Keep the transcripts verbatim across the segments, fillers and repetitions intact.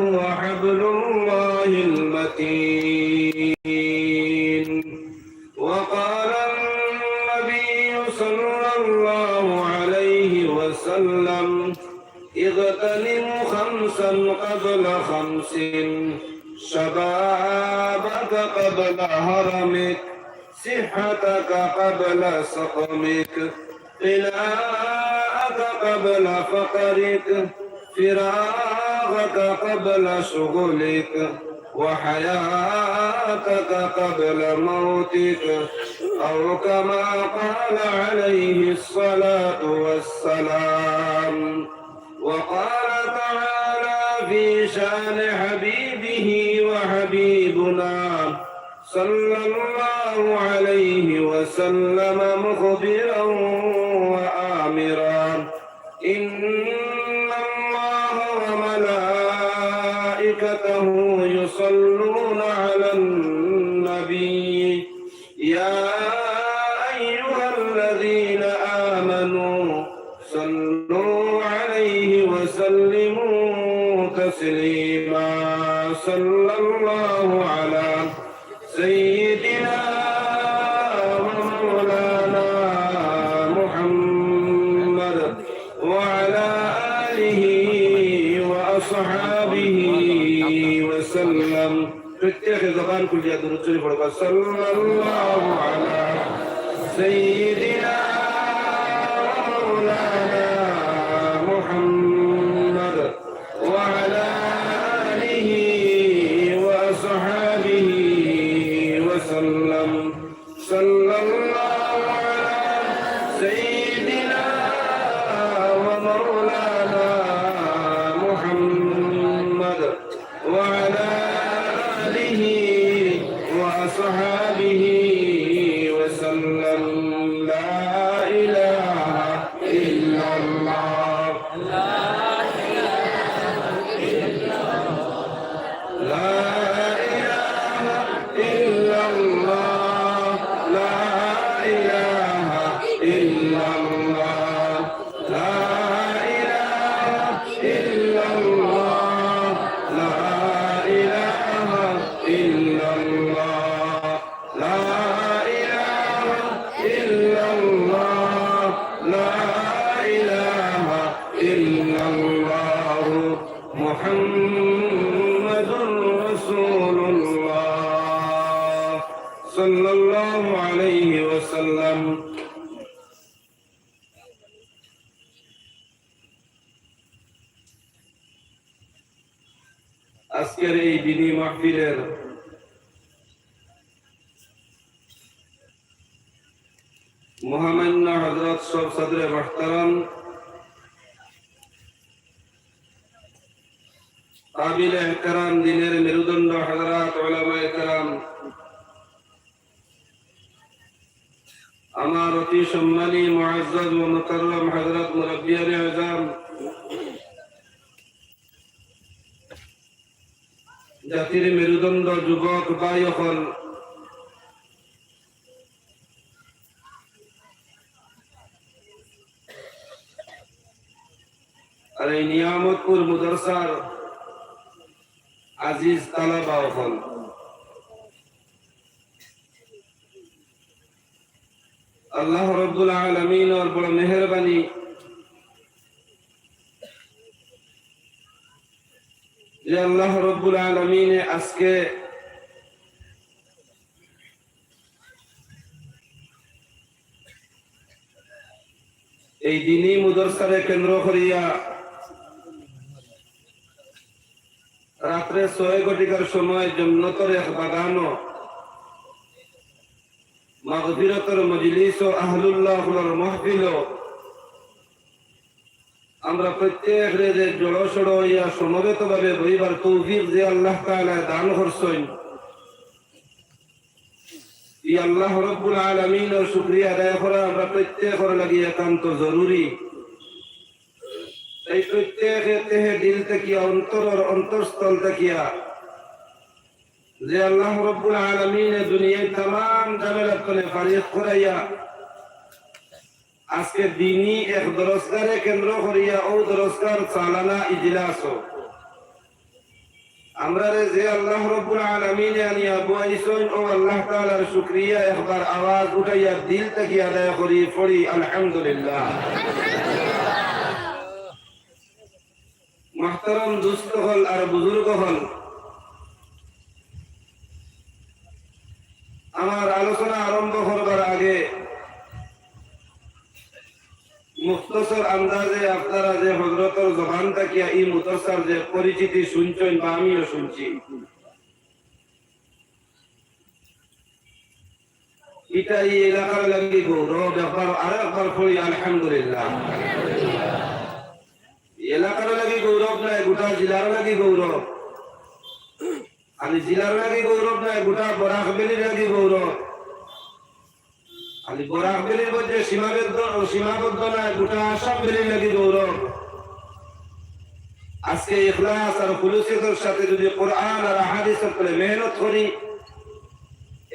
هو حبل الله المتين. وقال النبي صلى الله عليه وسلم: اغتنم خمسا قبل خمس، شبابك قبل هرمك، صحتك قبل سقمك، غناك قبل فقرك، فراغك قبل شغلك، وحياتك قبل موتك، أو كما قال عليه الصلاة والسلام. وقال تعالى في شأن حبيبه وحبيبنا صلى الله عليه وسلم مخبرا وآمرا: إن الله وملائكته يصلون على النبي، يا أيها الذين آمنوا صلوا عليه وسلموا تسليما. صلى الله على سيدنا ومولانا محمد وعلى آله وأصحابه وسلم. প্রত্যেকে জবান খুলিয়া দুরূদ শরীফ পড়বা। صلى الله على سيدنا ومولانا محمد وعلى آله وأصحابه وسلم. صلى الله على سيدنا ومولانا محمد وعلى آله وأصحابه وسلم. لا إله إلا الله. لا إله إلا الله. لا إله إلا الله. لا إله إلا الله. لا إله إلا الله. لا إله إلا الله. لا إله إلا الله. محمد رسول الله. صلى الله عليه وسلم. আজকের এই দিনী মাহফিলের মহামান্য হযরত সব সদরে মুহতারাম, কাবিলে এহতেরাম, দিনের মেরুদণ্ড হযরত উলামায়ে কেরাম, আমার অতি সম্মানী মুআজ্জাজ ও মুকাররম হযরত মুরব্বিয়ানে আযম, জাতির মেরুদণ্ড যুবক ভাই অকল, আর এই নিয়ামতপুর মাদ্রাসার আজিজ তালাবা অকল, আল্লাহ রব্বুল আলামিনর বড় মেহেরবানি যে আল্লাহ রব্বুল আলামিনে আজকে এই দিনী মাদ্রাসারে কেন্দ্র করিয়া রাত্রে ছয় ঘটিকার সময় জন্নতর এক বাগানো মাগফিরাতর মজলিস ও আহলুল্লাহ অকলর মাহফিলো আমরা প্রত্যেকরে যে জড়সড় অইয়া সমবেতভাবে বইবার তৌফিক যে আল্লাহ তাআলায় দান করছইন, ই আল্লাহ রব্বুল আলামিনর শুকরিয়া আদায় করা আমরা প্রত্যেকর লাগি একান্ত জরুরি। তাই প্রত্যেকে তেহে দিল থাকিয়া, অন্তরর অন্তরস্থল থাকিয়া যে আল্লাহ রব্বুল আলামিনে দুনিয়ার তামাম ঝামেলা তনে ফারিগ করাইয়া আজকে দিনী এক দরসগারে কেন্দ্র করিয়া অউ দরসগার সালানা ইজলাসো আমরারে যে আল্লাহ রব্বুল আলামিনে আনিয়া বওয়াইছইন, অউ আল্লাহ তাআলার শুকরিয়া একবার আওয়াজ উঠাইয়া দিল থাকি আদায় করি, পড়ি আলহামদুলিল্লাহ। মুহতারাম দোস্ত অকল আর বুজুর্গ অকল, আমার আলোচনা আরম্ভ করবার আগে মুখতসর আন্দাজে আপনারা যে হজরতর জবান থাকিয়া ই মুদরসার যে পরিচিতি শুনছইন বা আমিও শুনছি, ইটা ই এলাকার লাগি গৌরব। একবার, আরো একবার পড়ি আলহামদুলিল্লাহ। এলাকার লাগি গৌরব নায়, গোটা জেলার লাগি গৌরব। খালি জেলার লাগি গৌরব নায়, গোটা বরাক ভ্যালির লাগি গৌরব। খালি বরাক ভ্যালির মধ্যে সীমাবদ্ধ, সীমাবদ্ধ নায়, গোটা আসাম ভ্যালির লাগি গৌরব। আজকে ইখলাস আর খুলুসিয়তর সাথে যদি কোরআন আর আহাদিসর উপরে মেহনত করি,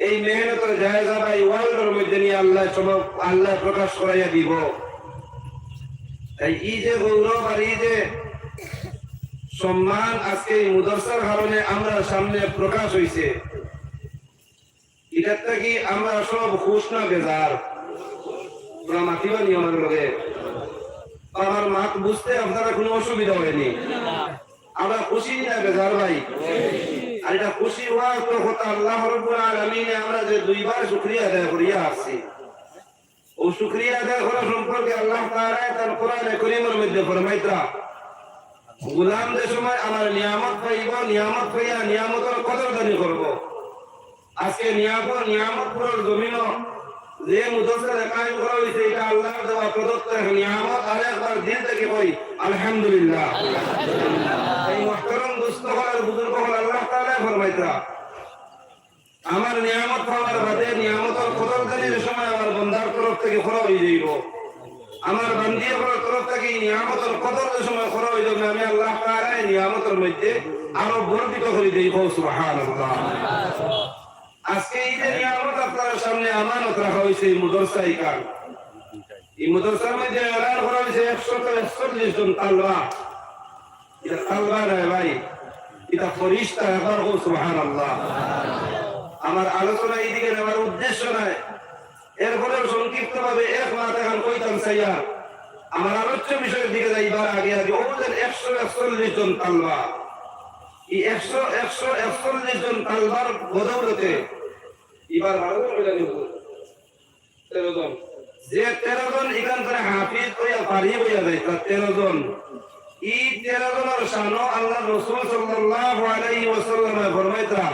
এই মেহনতর জায়েজা ভাই ওয়ার্ল্ডর মধ্যে নিয়া আল্লায় সব, আল্লায় প্রকাশ করাইয়া দিব। তাই ই যে গৌরব আর ই যে সম্মান আজকে ই মুদরসার কারণে আমরার সামনে প্রকাশ অইছে, ইটার থাকি আমরা সব খুশ না বেজার? তোমরা মাতিবা নি আমার লগে? আমার মাত বুঝতে আপনারার কুনু অসুবিধা অয়নি? আমরা খুশি না বেজার ভাই? আর ইটা খুশি অওয়ার তো কথা, আল্লাহ রব্বুল আলামিনে আমরা যে দুইবার শুকরিয়া আদায় করিয়া আছি, অউ শুকরিয়া আদায় করা সম্পর্কে আল্লাহ তাআলায় তান কোরআনে করিমর মধ্যে ফরমাইতরা, "গোলাম যে সময় আমার নিয়ামত পাইব, নিয়ামত পাইয়া নিয়ামতর কদরদানি করব।" আজকে নিয়ামত, নিয়ামতপুরর জমিনো যে মুদরসারে কায়েম করা অইছে, ইটা আল্লাহর দেওয়া প্রদত্ত এক নিয়ামত। আর একবার দিল থাকি কই, আলহামদুলিল্লাহ। এই মুহতারাম দোস্ত অকল আর বুজুর্গ অকল, আল্লাহ তাআলায় ফরমাইতরা, আমার নিয়ামত পাওয়ার বাদে নিয়ামতর কদরদানির সময় আমার বান্দার তরফ থাকি করা অই যাইব। আমার বান্দি অকলর তরফ থাকি নিয়ামতর কদর যে সময় করা অই যাইব, আমি আল্লাহ তাআলায় নিয়ামতর মধ্যে আরো বর্ধিত করি দেই। কও সুবহানাল্লাহ। আজকে ই যে নিয়ামত আপনারার সামনে আমানত রাখা অইছে, ই মুদরসা ইখান, ই মুদরসার মধ্যে এলান করা অইছে একশত একচল্লিশ জন তালবা। ইটা তালবা নায় ভাই, ইটা ফিরিস্তা। একবার কও সুবহানাল্লাহ। আমার আলোচনা ইদিকে নেওয়ার উদ্দেশ্য নায়, এরপরেও সংক্ষিপ্তভাবে এক মাত এখান কইতাম চাইয়ার। আমার আলোচ্য বিষয়র দিকে যাইবার আগে আগে অউ যে একশত একচল্লিশ জন তালবা, ই একশত, একশত একচল্লিশ জন তালবার বদৌলতে ইবার বারো জন অইলা নি? তেরো জন। যে তেরো জন ইখান থাকি হাফিজ অইয়া ফারিগ অইয়া যাইতরা, তেরো জন। ই তেরো জনর শানো আল্লাহর রাসূল সাল্লাল্লাহু আলাইহি ওয়াসাল্লামে ফরমাইতরা,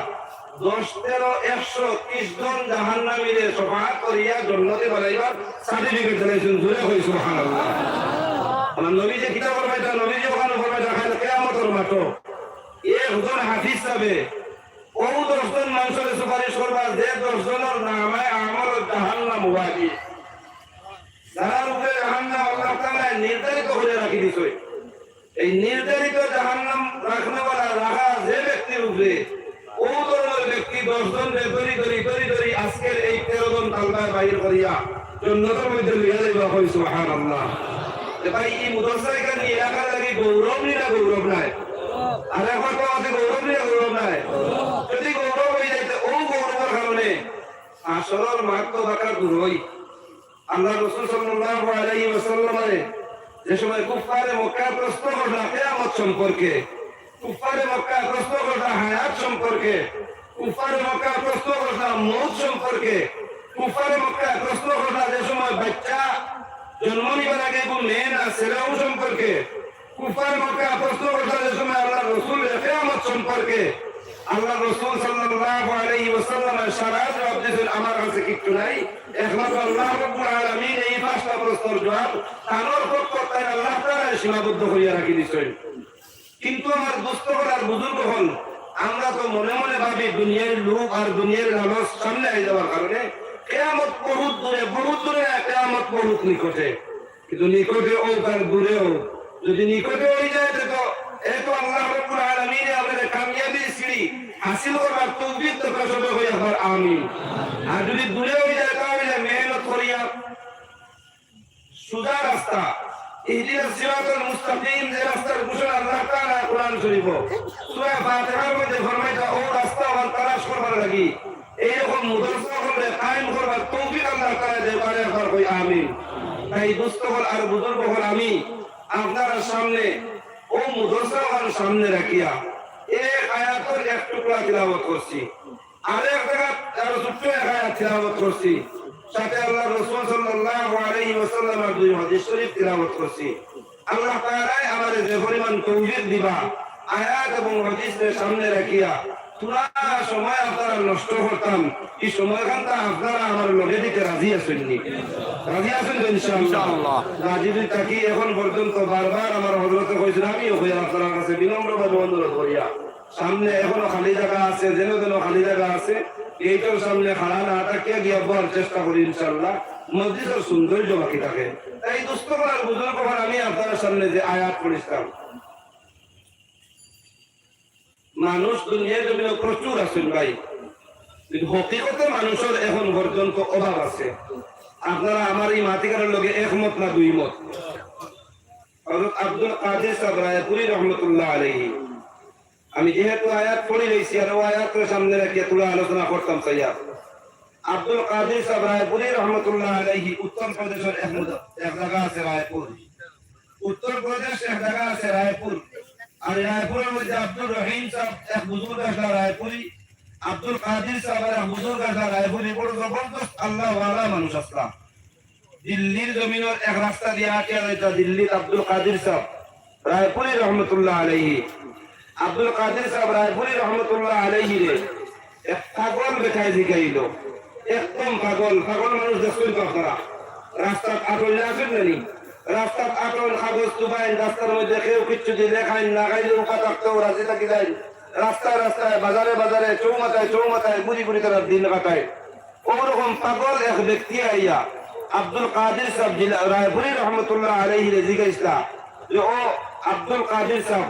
দশ তেরো একশো ত্রিশ জন জাহান্নামীরে শাফাআত করিয়া জন্নতি বানাইবার সার্টিফিকেট দিলাইছইন। জোরে কই সুবহানাল্লাহ। আমার নবীজি কিতা ফরমাইতরা, নবীজি অখানো ফরমাইতরা, কাইল কিয়ামতর মাঠো একজন হাফিজ সাবে অউ দশ জন মানষরে সুপারিশ করবা, যে দশ জনর নামায়ে আমল জাহান্নাম ওয়াজিব। যারার উপরে জাহান্নাম আল্লাহ তাআলায় নির্ধারিত করিয়া রাখি দিছইন। এই নির্ধারিত জাহান্নাম রাখনেওয়ালা, রাখা যে ব্যক্তির উপরে, অউ ধরনর ব্যক্তি দশ জনরে ধরি, ধরি, ধরি, ধরি আজকের এই তেরো জন তালবায় বাইর করিয়া জন্নতর মধ্যে লইয়া যাইবা। কই সুবহানাল্লাহ। তে ভাই, ই মুদরসা ইখান ই এলাকার লাগি গৌরব নি না গৌরব নায়? আর একবার কও, গৌরব নি না গৌরব নায়? যদি গৌরব অই যাইতে, অউ গৌরবর কারণে হাশরর মাঠ তো বাক্কা দূরই। আল্লাহর রাসূল সাল্লাল্লাহু আলাইহি ওয়াসাল্লামরে যে সময় কুফফারে মক্কায় প্রশ্ন করলা কিয়ামত সম্পর্কে, কুফফারে মক্কায় প্রশ্ন করলা হায়াত সম্পর্কে, কুফফারে মক্কায় প্রশ্ন করলা মউত সম্পর্কে, কুফফারে মক্কায় প্রশ্ন করলা যে সময় বাইচ্চা জন্ম নিবার আগে ইগু মেয়ে না ছেলে অউ সম্পর্কে, কুফফারে মক্কায় প্রশ্ন করলা যে সময় আল্লাহর রাসূলরে কিয়ামত সম্পর্কে, আল্লাহর রাসূল সাল্লাল্লাহু আলাইহি ওয়াসাল্লামে সারা জবাব দিছইন, "আমার কাছে কিচ্ছু নাই।" একমাত্র আল্লাহ রাব্বুল আলামিন এই পাঁচটা প্রশ্নর জবাব তানর পক্ষ থাকি আল্লাহ তাআলায় সীমাবদ্ধ করিয়া রাখি দিছইন। কিন্তু আমার দোস্ত অকল আর বুজুর্গ অকল, আমরা তো মনে মনে ভাবি দুনিয়ার লোভ আর দুনিয়ার লালচ সামনে আই যাওয়ার কারণে কিয়ামত বহুত দূরে, বহুত দূরে, কিয়ামত বহুত নিকটে। কিন্তু নিকটে অউক আর দূরে অউক, যদি নিকটে অই যায়, তে তো, এ তো আল্লাহ রাব্বুল আলামিনে আমরারে কামিয়াবির সিঁড়ি হাসিল করবার তৌফিক দেউক্কা। সবে কই একবার আমিন। আর যদি দূরে অই যায়, তে অইলে মেহনত করিয়া সুজা রাস্তা, ইহদিনাস সিরাতাল মুস্তাকিম, যে রাস্তার ঘোষণা আল্লাহ তাআলা কোরআন শরীফো। সূরা ফাতিহার মধ্যে ফরমাইতা, ও রাস্তা অখান তালাশ করবার লাগি। এইরকম মাদ্রাসা অকলরে কায়েম করবার তৌফিক আল্লাহ তাআলা দেউক, আরে একবার কই আমিন। তাই দোস্ত অকল আর বুজুর্গ অকল, আমি আপনারার সামনে ও মাদ্রাসা অখান সামনে রাখিয়া এক আয়াতর এক টুকরা তিলাওয়াত করছি। আরেক জাগাত আরো ছোট্ট এক আয়াত তিলাওয়াত করছি, সাথে আল্লাহর রাসূল সাল্লাল্লাহু আলাইহি ওয়াসাল্লামর দুই হাদিস শরীফ তিলাওয়াত করছি। আল্লাহ তাআলায় আমারে যে পরিমাণ তৌফিক দিবা, আয়াত এবং হাদিসরে সামনে রাখিয়া পুরা সময় আপনারার নষ্ট করতাম, ই সময়খানতা আপনারা আমার লগে দিতে রাজি আছইন নি? রাজি আছইন তো ইনশাআল্লাহ? ইনশাআল্লাহ। রাজি যদি থাকি, এখন পর্যন্ত বারবার আমার হযরতে কইছইন, আমিও কইয়ার আপনারার কাছে বিনম্রভাবে অনুরোধ করিয়া, সামনে এখনো খালি জাগা আছে, যেন যেন খালি জাগা আছে, গেইটর সামনে খাড়া না থাকিয়া গিয়া বওয়ার চেষ্টা করি ইনশাআল্লাহ, মসজিদর সৌন্দর্য বাকি থাকে। তাই দোস্ত অকল আর বুজুর্গ অকল, আমি আপনারার সামনে যে আয়াত পড়ছিলাম, মানুষ দুনিয়ার জমিনো প্রচুর আছইন ভাই, কিন্তু হকিকতে মানুষর এখন পর্যন্ত অভাব আছে। আপনারা আমার ই মাতিকার লগে একমত না দুই মত? হযরত আব্দুল কাদির সাব রায়পুরী রহমতুল্লাহ আলাইহি, আমি যেহেতু আয়াত পড়ি লইছি, আর ও আয়াতরে সামনে রাখিয়া থুড়া আলোচনা করতাম চাইয়া। আব্দুল কাদির সাব রায়পুরী রহমতুল্লাহ আলাইহি উত্তর প্রদেশর এক মুদ-, এক জাগা আছে রায়পুর। উত্তর প্রদেশ এক জাগা আছে রায়পুর। আর রায়পুরর মধ্যে আব্দুর রহিম সাব এক বুজুর্গ আছলা রায়পুরী, আব্দুল কাদির সাব আর এক বুজুর্গ আছলা রায়পুরী, বড় জবরদস্ত আল্লাহওয়ালা মানুষ আছলা। দিল্লির জমিনর এক রাস্তা দিয়া আটিয়া যাইতা দিল্লির আব্দুল কাদির সাব রায়পুরী রহমতুল্লাহ আলাইহি। আব্দুল কাদির সাব রায়পুরী রহমতুল্লাহ আলাইহিরে এক পাগল বেটায় জিগাইলো, একদম পাগল, পাগল মানুষ দেখছইন তো আপনারা, রাস্তাত আটইন না, আছইন না নি? রাস্তাত আটইন, কাগজ তুবাইন, রাস্তার মধ্যে কেউ কিচ্ছু দিলে খাইন, না খাইলে উপা থাকতেও রাজি থাকি যাইন। রাস্তায় রাস্তায়, বাজারে বাজারে, চৌমাথায় চৌমাথায় ঘুরি ঘুরি তারা দিন কাটায়। ওরকম পাগল এক ব্যক্তি আইয়া আব্দুল কাদির সাব জিলা-, রায়পুরী রহমতুল্লাহ আলাইহিরে জিগাইছলা যে, "ও আব্দুল কাদির সাব,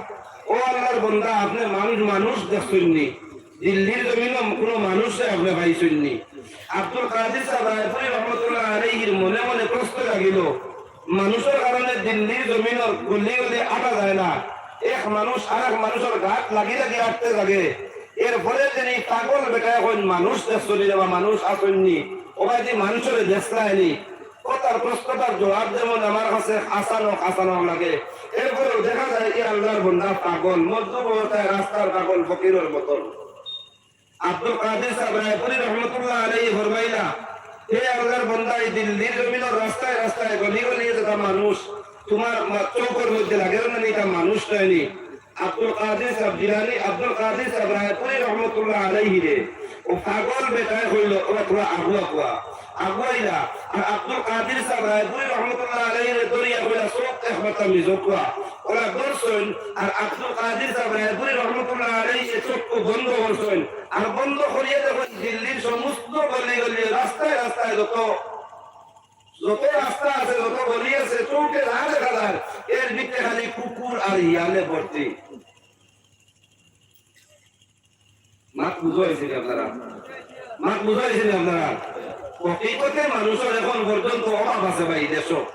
ও আল্লাহর বন্দা, আপনে মানুষ, মানুষ দেখছইন নি? দিল্লির জমিনো কোনো মানুষরে আপনে পাইছইন নি?" আব্দুল কাদির সাব রায়পুরী রহমতুল্লাহ আলাইহির মনে মনে প্রশ্ন জাগিলো, মানুষর কারণে দিল্লির জমিনর গলি গলি আটা যায় না, এক মানুষ আরেক মানুষর গাত লাগি লাগি আটতে লাগে। এরপরে যেন ই পাগল বেটায় কইন, "মানুষ দেখছইন নি রে বা, মানুষ আছইন নি? ও ভাই, দি মানুষরে দেখছলায় নি?" কথার প্রশ্নটার জবাব যেমন আমার কাছে আচানক আচানক লাগে, এরপরেও দেখা যায় ই আল্লাহর বন্দা পাগল, মজনু অবস্থায় রাস্তার পাগল, ফকিরর মতন। আব্দুল কাদির সাব রায়পুরী রহমতুল্লাহ আলাইহি ফরমাইলা, "হে আল্লাহর বন্দা, ই দিল্লির জমিনর রাস্তায় রাস্তায় গলি গলি যেতা মানুষ, তুমার মা-, চউখর মধ্যে লাগের না নি, ইতা মানুষ নায় নি?" আব্দুল কাদির সাব জিলানী, আব্দুল কাদির সাব রায়পুরী রহমতুল্লাহ আলাইহিরে ও পাগল বেটায় কইলো, "ও থুড়া আগুয়া কুয়া।" আগুয়াইলা, আর আব্দুল কাদির সাব রায়পুরী রহমতুল্লাহ আলাইহিরে ধরিয়া কইলা, "চউখ একবারতা মিজো কুয়া।" ওরা ধরছইন, আর আব্দুল কাদির সাব রায়পুরী রহমতুল্লাহ আলাইহি এ চক্ষু বন্ধ করছইন, আর বন্ধ করিয়া দেখইন দিল্লির সমস্ত গলি গলি, রাস্তায় রাস্তায় যত, যত রাস্তা আছে, যত গলি আছে, চউখে যা দেখা যায়, এর ভিতরে খালি কুকুর আর হিয়ালে ভর্তি। মাত বুঝা অইছে নি আপনারা? মাত বুঝা অইছে নি আপনারা? হকিকতে মানুষর এখন পর্যন্ত অভাব আছে ভাই দেশো।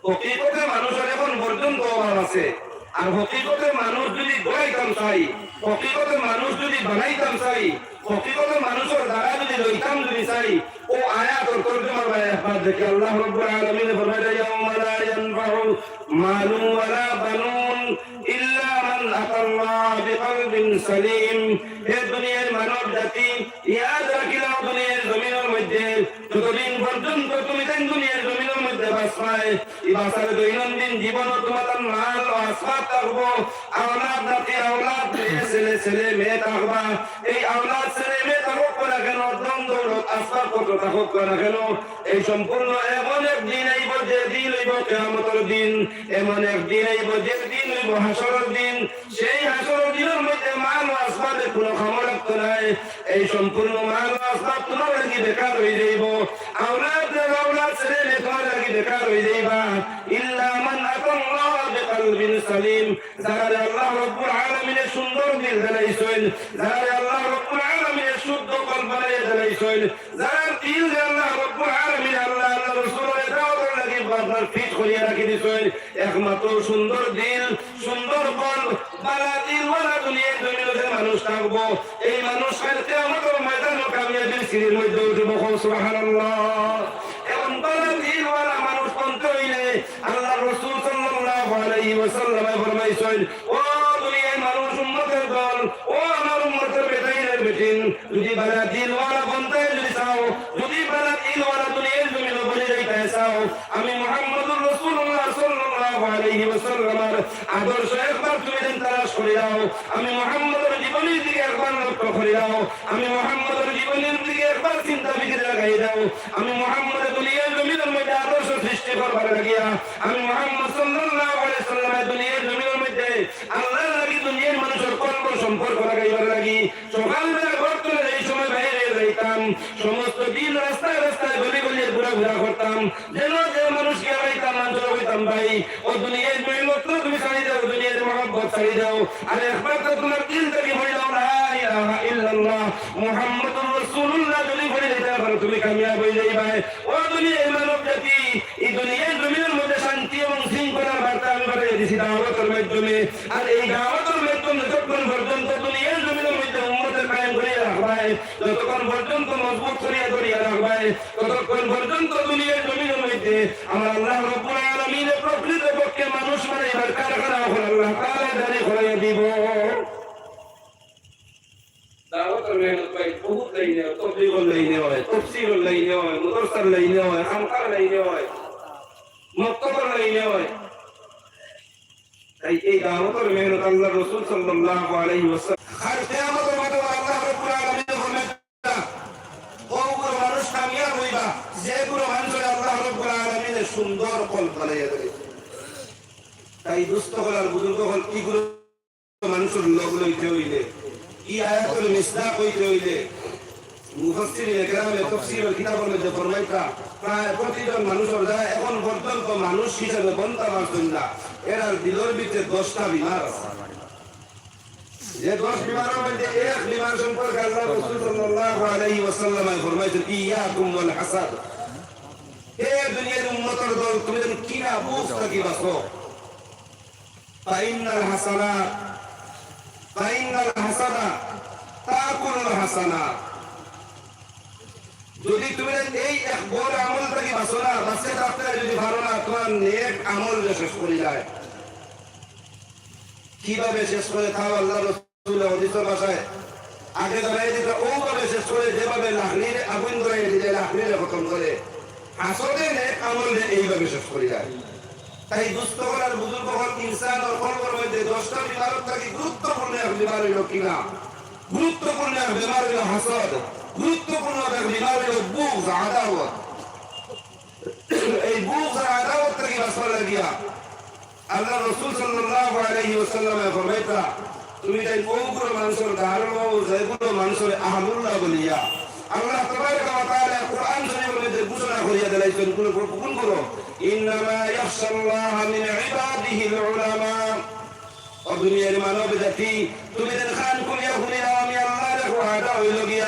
হকিকতে মানুষর এখন পর্যন্ত অভাব আছে। আর হকিকতে মানুষ যদি গড়াইতাম চাই, হকিকতে মানুষ যদি বানাইতাম চাই, হকিকতে মানুষর দ্বারা যদি লইতাম যদি চাই, ও আয়াতর তর্জমা ভাই একবার দেখি। আল্লাহ রাব্বুল আলামিন ফরমায়, "ইয়াউমা লা ইয়ানফাউ মালুন ওয়ালা বানুন ইল্লা মান আতাল্লাহা বিকালবিন সালিম।" হে দুনিয়ার মানব জাতি, ইয়াদ রাখিলাও দুনিয়ার জমিনর মধ্যে, যতদিন পর্যন্ত তুমি তাইন দুনিয়ার জমিনর মধ্যে বাঁচবায়, ই বাঁচার দৈনন্দিন জীবনও তুমার তান মাল ও আসবাব থাকবো, আওলাদ নাতি আওলাদ, মেয়ে ছেলে ছেলে মেয়ে থাকবা। এই আওলাদ ছেলে মেয়ে থাকুক না কেন, ধন দৌলত আসবাব পত্র থাকুক না কেন, এই সম্পূর্ণ এমন এক দিন আইবো যে দিন অইবো কিয়ামতর দিন, এমন এক দিন আইবো যে দিন অইবো হাশরর দিন। সেই হাশরর দিনর মধ্যে মাল ও আসবাবে কোনো কামো লাগতো নায়। এই সম্পূর্ণ মাল ও আসবাব তুমার লাগি বেকার অই যাইবো। আওলাদ রে আওলাদ ছেলে মেয়ে তুমার লাগি বেকার অই যাইবা। ইল্লা মান আতাল্লাহা বিকালবিন সালিম। যারারে আল্লাহ রাব্বুল আলামিনে সুন্দর দিল দিলাইছইন, যারারে আল্লাহ রাব্বুল আলামিনে শুদ্ধ কলব বানাইয়া দিলাইছইন, যারার দিল যে আল্লাহ রাব্বুল আলামিনে আল্লাহ, আল্লাহ রাসূলর দাওয়াতর লাগি আপনার ফিট করিয়া রাখি দিছইন, একমাত্র সুন্দর দিল, সুন্দর কলব, বালা দিলওয়ালা দুনিয়ার জমিনো যে মানুষ থাকবো, এই মানুষ কাল কিয়ামতর ময়দানো কামিয়াবির সিঁড়ির মধ্যে উঠবো। কও সুবহানাল্লাহ। এখন বালা দিলওয়ালা মানুষ বনতে অইলে আল্লাহর রাসূল সাল্লাল্লাহু আলাইহি ওয়াসাল্লামে ফরমাইছইন, ও দুনিয়ার মানুষ, উম্মতের দল, ও আমার উম্মতের বেটাইন আর বেটিন, যদি বালা দিলওয়ালা বনতে যদি চাও, যদি বালা দিলওয়ালা দুনিয়ার জমিনো বনি যাইতে চাও, আমি মুহাম্মদুর রাসূলুল্লাহ সাল্লাল্লাহু আলাইহি ওয়াসাল্লামর আদর্শ একবার তুমি যেন তালাশ করি যাও, আমি মুহাম্মদর জীবনীর দিকে একবার লক্ষ্য করি যাও, আমি মুহাম্মদর জীবনীর দিকে একবার চিন্তা ফিকির লাগাই যাও, আমি মুহাম্মদে দুনিয়ার জমিনর মধ্যে আদর্শ সৃষ্টি করবার লাগিয়া, আমি মুহাম্মদ সাল্লাল্লাহু আলাইহি ওয়াসাল্লামে দুনিয়ার জমিনর মধ্যে আল্লাহর লাগি দুনিয়ার মানুষর কলবর সম্পর্ক লাগাইবার লাগি সকালবেলা ঘর তনে এই সময় বাইরে যাইতাম, সমস্ত দিন রাস্তায় রাস্তায় গলি গলি ঘোরাফেরা করতাম, যেন যে মানুষ গিয়া পাইতাম, মানুষরে কইতাম, "ভাই, ও দুনিয়ার মেহনত তো তুমি ছাড়ি দাও, দুনিয়ার মহব্বত ছাড়ি দাও, আর একবার তো তুমার দিল থাকি পড়ি দাও, লা ইলাহা ইল্লাল্লাহ মুহাম্মাদুর রাসূলুল্লাহ যদি পড়ি দিতে পারো, তুমি কামিয়াব অই যাইবায়।" ও দুনিয়ার মানব জাতি, এই দুনিয়ার জমিনর মধ্যে শান্তি এবং শৃঙ্খলার বার্তা আমি পাঠাইয়া দিছি দাওয়াতর মাধ্যমে। আর এই দাওয়াতর মাধ্যমে যতক্ষণ পর্যন্ত দুনিয়ার জমিনর মধ্যে উম্মতে কায়েম করিয়া রাখবায়, যতক্ষণ পর্যন্ত মজবুত করিয়া ধরিয়া রাখবায়, ততক্ষণ পর্যন্ত দুনিয়ার জমিনর মধ্যে আমার আল্লাহ রব্বুল আলামিনে প্রকৃতপক্ষে মানুষ বানাইবার কারখানা অখন আল্লাহ তাআলা জারি করাইয়া দিব। দাওয়াতর মেহনত ভাই বহুত লাইনে অয়, তবলিগর লাইনে অয়, তফসিরর লাইনে অয়, মাদ্রাসার লাইনে অয়, খানকার লাইনে অয়, মক্তবর লাইনে অয়। তাই এই দাওয়াতর মেহনত আল্লাহর রাসূল সাল্লাল্লাহু আলাইহি ওয়াসাল্লাম, কাল কিয়ামতর মাঠে আল্লাহ রাব্বুল আলামিন ফরমাইতা, অউ গুরু মানুষ কামিয়াব অইবা, যে গুরু মানুষরে আল্লাহ রাব্বুল আলামিনে সুন্দর কলব বানাইয়া দিলে। তাই দোস্ত অকল আর বুজুর্গ অকল, ই গুরু মানুষর লগ লইতে অইলে, ই আয়াতর মিসদাক অইতে অইলে, মুফাসসিরিনে কেরামে তফসিরর কিতাবর মধ্যে ফরমাইতা, প্রায় প্রতিজন মানুষর যারা এখন পর্যন্ত মানুষ হিসাবে বনতা পারছইন না, এরার দিলর ভিতরে দশটা বিমার আছে। যে দশ বিমারর মধ্যে এক বিমার সম্পর্কে আল্লাহ রাসূল সাল্লাল্লাহু আলাইহি ওয়াসাল্লামে ফরমাইছইন, "ইয়াকুম ওয়াল হাসাদ।" হে দুনিয়ার উম্মতর দল, তুমি যেন কিনা বুগজ থাকি বাঁচো। ফাইন্নাল হাসানাত, ফাইন্নাল হাসানা তাকুলুল হাসানাত। যদি তুমি এই এক বড় আমল থাকি বাঁচো না, বাঁচতে থাকতে যদি পারো না, তুমার নেক আমল যে শেষ করি যায়। কিভাবে শেষ করে তাও আল্লাহ রাসূল হাদিসর ভাষায় আগে ধরাই দিতা, অউভাবে শেষ করে, যেভাবে লাকড়িরে আগুন ধরাই দিলে লাকড়িরে খতম করে, হাসদে নেক আমলরে এইভাবে শেষ করি যায়। তাই দোস্ত অকল আর বুজুর্গ অকল, ইনসানর কলবর মধ্যে দশটা বিমারর থাকি গুরুত্বপূর্ণ এক বিমার অইলো কিনা? গুরুত্বপূর্ণ এক বিমার অইলো হাসদ, গুরুত্বপূর্ণ এক বিমার অইলো বুগজ, আদাওয়াত। এই বুগজ আর আদাওয়াত থাকি বাঁচবার লাগিয়া আল্লাহ রাসূল সাল্লাল্লাহু আলাইহি ওয়াসাল্লামে ফরমাইতা, তুমি তাই অউ গুরু মানুষর গারো, যে গুরু মানুষরে আহলুল্লাহ বলিয়া আল্লাহ তাবারাকা ওয়া তাআলা কোরআন শরীফর মধ্যে ঘোষণা করিয়া দিলাইছইন, কোন, কোন করো, "ইন্নামা ইয়াখশাল্লাহা মিন ইবাদিহিল উলামা।" ও দুনিয়ার মানব জাতি, তুমি যেন কান খুলিয়া হুনি নাও, আমি আল্লাহর এক ওয়াদা অইলো গিয়া,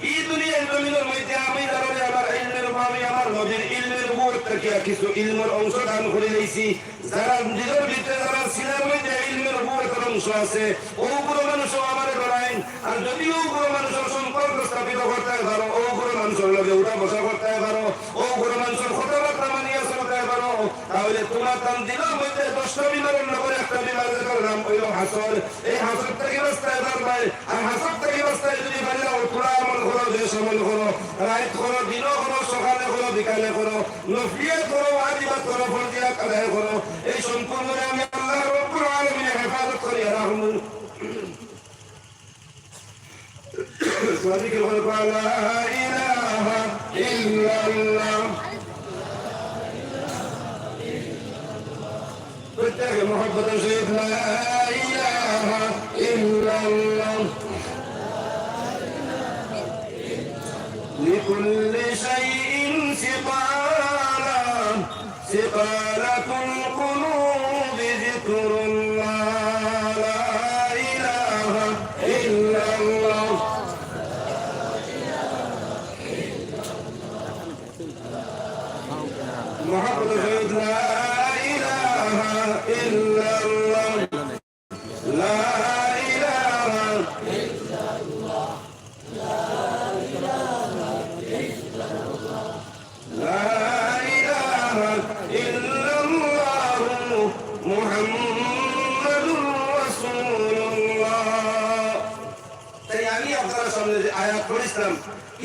ই দুনিয়ার জমিনর মধ্যে আমি যারারে আমার ইলমে নবুয়ত, আমি আমার নবীর ইলমে নবুয়ত থাকিয়া কিছু ইলমর অংশ দান করি লইছি, যারা নিজর ভিতরে, যারা সিনার মধ্যে ইলমে নবুয়তর অংশ আছে, অউ গুরু মানুষও আমারে ধরাইন। আর যদি অউ গুরু মানুষর সম্পর্ক স্থাপিত করতায় পারো, অউ গুরু মানুষর লগে উঠা বসা করতায় পারো, অউ গুরু মানুষর কথাবার্তা মানিয়া চলতায় পারো, তাহলে তুমার তান দিলর মধ্যে দশটা বিমারর লগর একটা বিমার, যেটার নাম অইলো হাসদ। এই হাসদ থাকি বাঁচতায় পারবায়। আর হাসদ থাকি বাঁচতায় যদি পারলায়, অউ থুড়া আমল করো, বেশ আমল করো, রাইত করো, দিনো করো, সকালে করো, বিকালে করো, নফলিয়াত করো, ওয়াজিবাত করো, ফরজিয়াত আদায় করো। এই সম্পূর্ণ আমি আল্লাহ রাব্বুল আলামিনে হেফাজত করিয়া রাখমু। সবাই জিকির করো, লা ইলাহা ইল্লাল্লাহ। প্রত্যেকে মহব্বতের সহিত লা ইলাহা ইল্লাল্লাহ। لكل شيء سقالا، سقالة القلوب ذكر الله، لا إله إلا الله. محمد رسول الله، لا إله সামনে যে আয়াত পড়ছিলাম,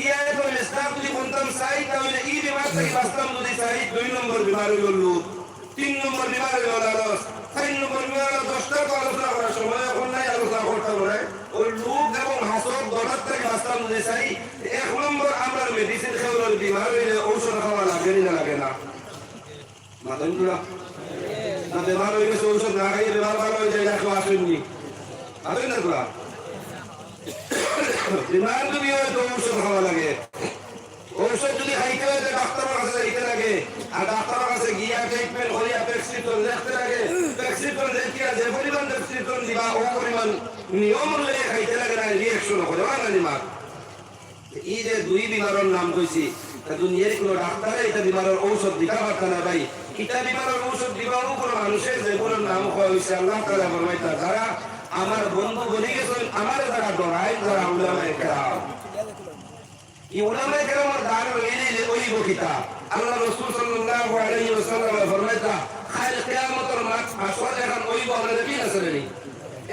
ই আয়াতর মিসদাক যদি বুনতাম চাই, তা অইলে ই বিমার থাকি বাঁচতাম যদি চাই, দুই নম্বর বিমার অইলো লোভ, তিন নম্বর বিমার অইলো লালচ, চাইর নম্বর বিমার অইলো, দশটা তো আলোচনা করার সময় অখন নাই, আলোচনা করতাম নায়। অউ লোভ এবং হাসদ দুইটার থাকি বাঁচতাম যদি চাই, এক নম্বর আমরার medicine খেউরর বিমার অইলে ঔষধ খাওয়া লাগে নি না লাগে না? মাতইন না। না, বেমার অই গেছে, ঔষধ না খাইয়া বেমার ভালা অই যায়, ইলা কেউ আছইন নি? মাতইন না তোরা। বেমার যদি অয় তো ঔষধ খাওয়া লাগে। ঔষধ যদি খাইতে অয় তো ডাক্তারর কাছে যাইতে লাগে। আর ডাক্তারর কাছে গিয়া treatment করিয়া prescription লেখতে লাগে। Prescription লেখিয়া যে পরিমাণ prescription দিবা, অউ পরিমাণ নিয়ম অনুযায়ী খাইতে লাগে, না reaction করে, অয় না নি মাত? ই যে দুই বিমারর নাম কইছি, তা দুনিয়ার কুনু ডাক্তারে ইতা বিমারর ঔষধ দিতা পারতা না ভাই। ইতা বিমারর ঔষধ দিবা অউ কুনু মানুষে যেগুনর নাম কওয়া অইছে। আল্লাহ তাআলায় ফরমাইতা, যারা আমার বন্ধু বনি গেছইন, আমারে যারা ডরাইন, যারা উলামায়ে কেরাম। ই উলামায়ে কেরামর দান লইলে অইবো কিতা? আল্লাহ রাসূল সাল্লাল্লাহু আলাইহি ওয়াসাল্লামে ফরমাইতা, কাইল কিয়ামতর মাঠ হাশর লাখান অইবো, আপনারা কি না জানেন?